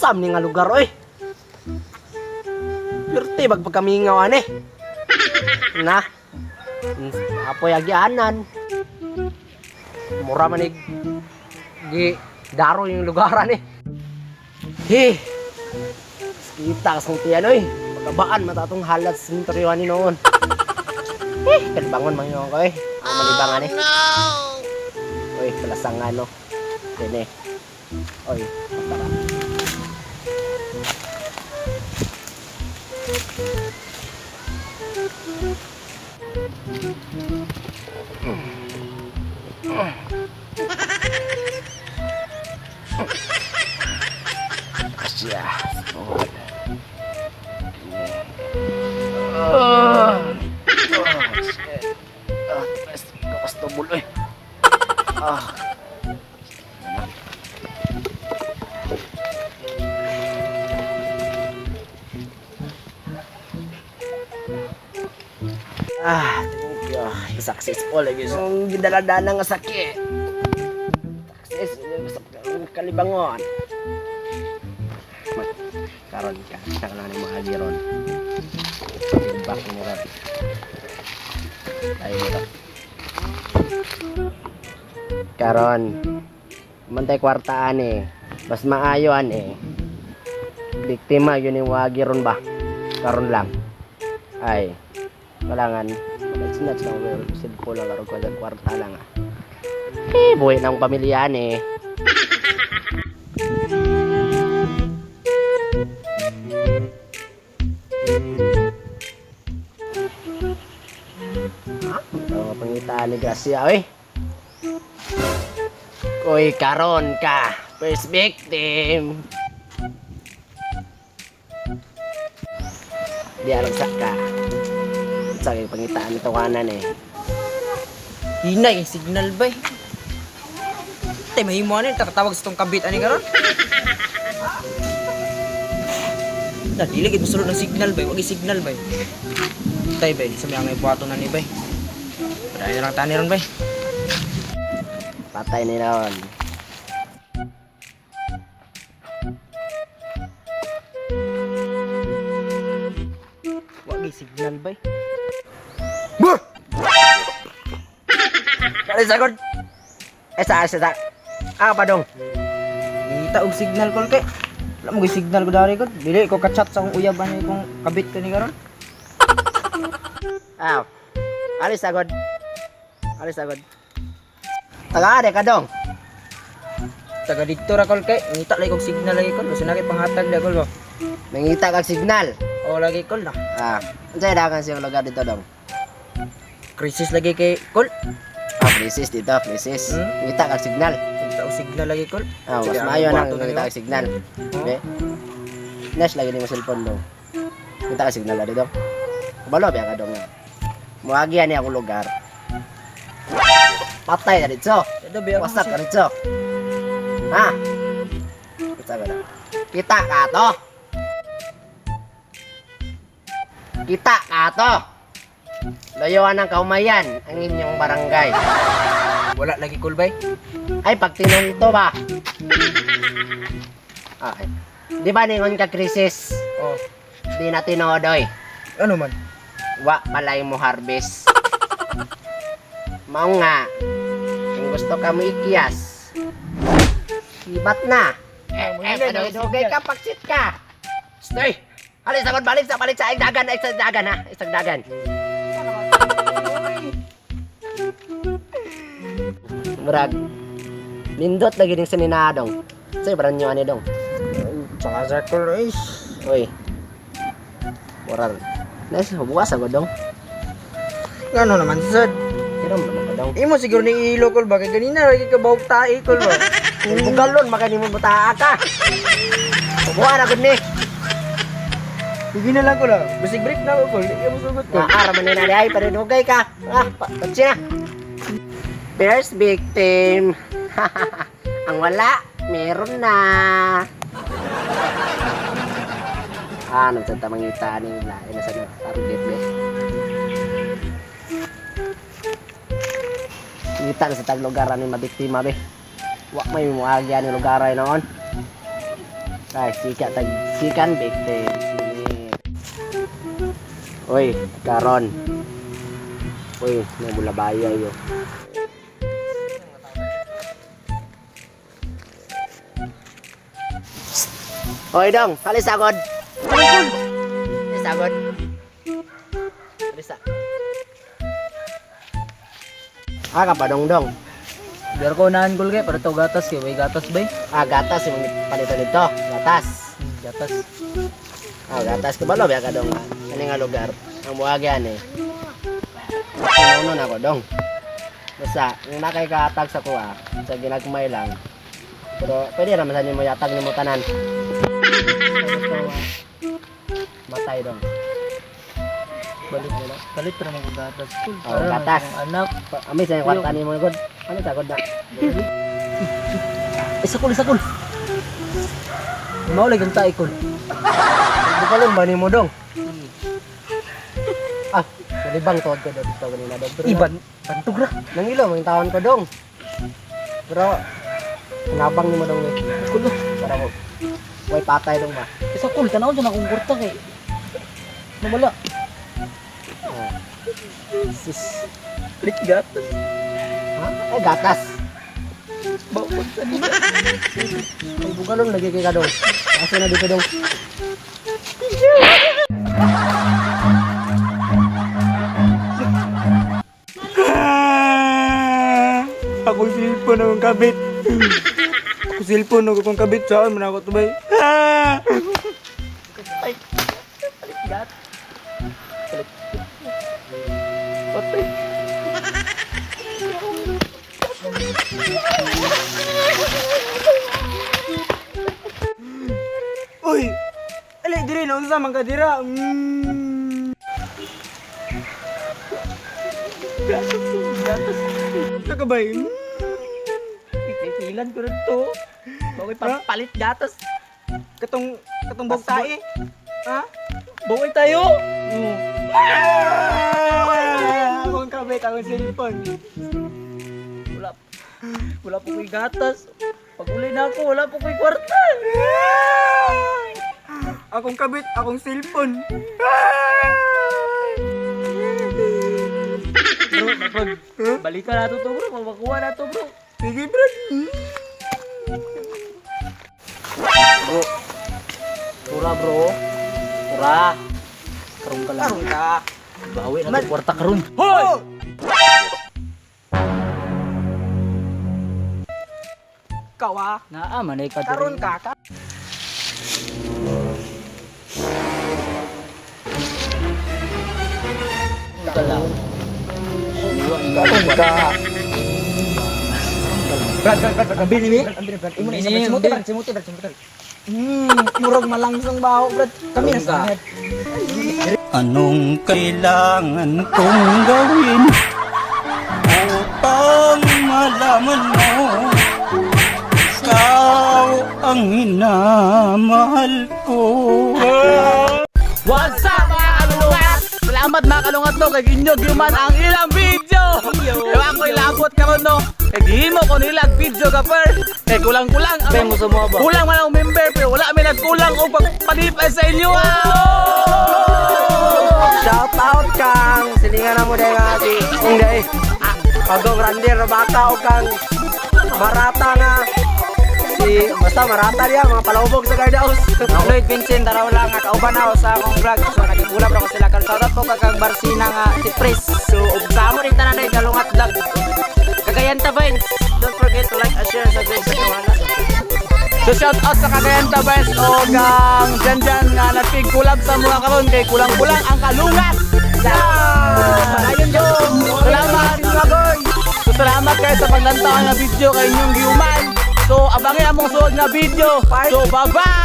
Sam ni nga lugar oy. Pirti bag pagkamingaw ane. Na. Apoy agianan. Mura manig gi daro yung lugar ani. He. Kita ka sa tiyan oy. Pagkabaan matatong halat sa sementeryo ani noon. Eh, kalibangon man yun ko eh. Ang malibangan eh. Oy, kalasangan no. Dene. Oy, tara. Asya. Oh. Ah. Ah, shit. Ah, kapas tubol oy. Ah. Ah, thank you. Successful lagi sa gidala-dala nga sakit. Success sa kalibangon. Karon ka, nakala ni mga ron. Back mo ron. Tayo dito. Karon, mantay kwartaan eh. Mas maayo an eh. Biktima yun yung wagi ron ba? Karon lang. Ay, kailangan mag-snatch lang pero cellphone lang karon ko kwarta lang ah. Eh, buhay ng pamilya eh. Ito pangitaan ni Gracia, oy. Koy, karon ka. First victim. Di alam sa ka. Sa kay pangitaan nito kanan eh. Hinay, signal ba eh? Tay, mahimo ano yun, takatawag sa tong kabit ani karon. Na, dili gid mosulod ng signal ba? Wag signal ba? Tay bay, sa mga buhaton na ni bay. Padayon na lang tani ron bay. Patay ni naon. Wag signal bay. Buh! Kali sagod. Eh sa sa. Ah, padong. Ngita og signal kol kay. Wala mo signal ko dari ko. Dili ko ka-chat sa akong uyab ani kung kabit ko ni karon. Ah. Alis agad. Alis agad. Taga ka dong. Taga didto ra kol kay. Ngita lagi kog signal lagi kol. Basta na kay panghatag da kol ba. Nangita kag signal. O lagi kol na. Ah, unsay dagan siyang lugar dito dong? Crisis lagi kay kol. Ah, crisis dito, crisis. Hmm? Ngita kag signal. Ngita og signal lagi kol. Ah, mas Sige, maayo ang nang buhaton na ngita nimo. kag signal. Oh. Okay. Nash lagi nimo cellphone dong. Ngita kag signal dito. Kabalo ba ka dong nga. Muagi ani akong lugar. Patay na dito. Ito, biya What's up ka dito? Ha? What's up ka na? Kita ka to. Kita ka to. Layuan ng kaumayan ang inyong barangay. Wala lagi kol bay. Ay, pag tinunto ba? Ay. Di ba ningon ka krisis? Oh. Di na tinodoy. Ano man? Wa palay mo harvest. Mao nga. Kung gusto ka mo ikiyas, sibat na. Eh, eh, ano, dugay ka, pagsit ka. Stay! Alis ako, balik sa ay dagan, ay sa dagan ha, isang dagan. Murag, nindot lagi ning sininadong. Sa'yo, brand new ani dong. Tsaka sa kol is. Uy. Murag. Nice, bukas ako dong. Ano naman sad? Hiram naman ka dong. Imo siguro ni ilo kol ba kay ganina lagi ka bahog tae kol ba. Bugalon, maka nimo butaa ka. Buwan ako ni. Sige na lang ko lang. Basig break na ako kol. Di ka mosugot ko. Nga, araman ni nari ay, parinugay ka. Ah, patsi na. First victim. Ang wala, meron na. Ah, nagsanta mangita ni lain na sa target be. Ngita na sa tag lugar ani mabiktima be. Wa may muagya ni lugar ay noon. Ay, sika tag sikan victim. Sini. Uy, karon. Uy, nabulabaya yo. Hoy dong, halis agad. Halis agad. Halis ah. Ah, kapadong dong. Biar ko unahan gol kay para to gatas kay way gatas bay. Ah, gatas yung palito dito. Gatas. Gatas. Ah, gatas ko ba lo ka dong? Ani nga lugar. Ang buhagyan eh. Ano na ko dong. Basta, yung nakay kaatag sa kuha, sa ginagmay lang. Pero pwede ra man sa nimo yatag nimo tanan. Gusto mo, matay dong. Balik na. Palit ra man ko gatas kol. Oh, gatas. Anak. Ami sa kwarta nimo god. Ano sa god na? Isa kol, isa kol. Mao lagi ang tae kol. Bukalon ba nimo dong? Ah, nalibang tuod ko dong dito kanina dong. Pero Iban bantog ra. Nangilo mga taon ko dong. Pero nabang nimo dong eh. Kol. Oh. Para mo. Way patay dong ba? Isa kol tan-awon jud akong kwarta kay. Nawala. Ah. Sus. Palit gatas. Ha? Ay gatas. Bawon sa nila. Ay bukalon lagi kay ka dong. Asa na dito dong? Ako cellphone akong kabit. Ako cellphone akong kabit saan man ako tubay. Ah! Patay. Uy! Ali diri na unsa man ka dira? Gatas. Sa ka bay? Mm. Pipilan ko rin to. Baway pampalit gatas. Katong katong bog tae. Ha? Baway tayo. Ah! Akong kabit, akong cellphone. Wala. Wala po ko'y gatas. Pag uli na ako, wala po ko'y kwarta. Ah! Akong kabit, akong cellphone. Bro, pag balikan na to to, bro. Makuha na to, bro. Sige, bro. Bro. Tura, bro. Tura. Karon ka lang. Karon ka. Bawi na to kwarta karon. Hoy! Kawa. Naa manay ka diri. Karon ka ka. Ka lang. Karon ka. Brad, brad, brad, brad. Bini, bini. Brad, Imo na isa, brad. Simuti, brad. Simuti, brad. Simuti. Murag malangsang baho, brad. Kami na sa Anong kailangan kong gawin upang malaman mo ikaw ang minamahal ko? What's up mga kalungat? Salamat mga kalungat no kay inyo gyuman ang ilang video. Kaya ako ilabot karon no. Kay gihimo ko nila video ka per. Kay kulang-kulang ang mo sa mga ba? Kulang man ang member pero wala may nagkulang og pagpalipay sa inyo. Ah! Shout out kang silingan na mo dahil nga si Inday. Pagong Randy Robata o kang Marata nga si basta Marata niya mga palawbog sa guard house. Lloyd Vincent Daraw lang nga kauban ako sa akong vlog. So nagigulab ra ko sila karon. Shoutout po kag Barsina nga si Pres. So ug sa amo rin tanan ay Kalungat Vlog. Cagayan Vines. Don't forget to like and share and subscribe sa channel. So shout out sa Cagayan Tabes o gang dyan dyan nga nagpig-collab sa mga karon kay kulang-kulang ang kalungat. Padayon yo. Salamat mga boy. So salamat kayo sa paglantaw nga video kay inyong giuman. So abangin among suod nga video. So bye-bye.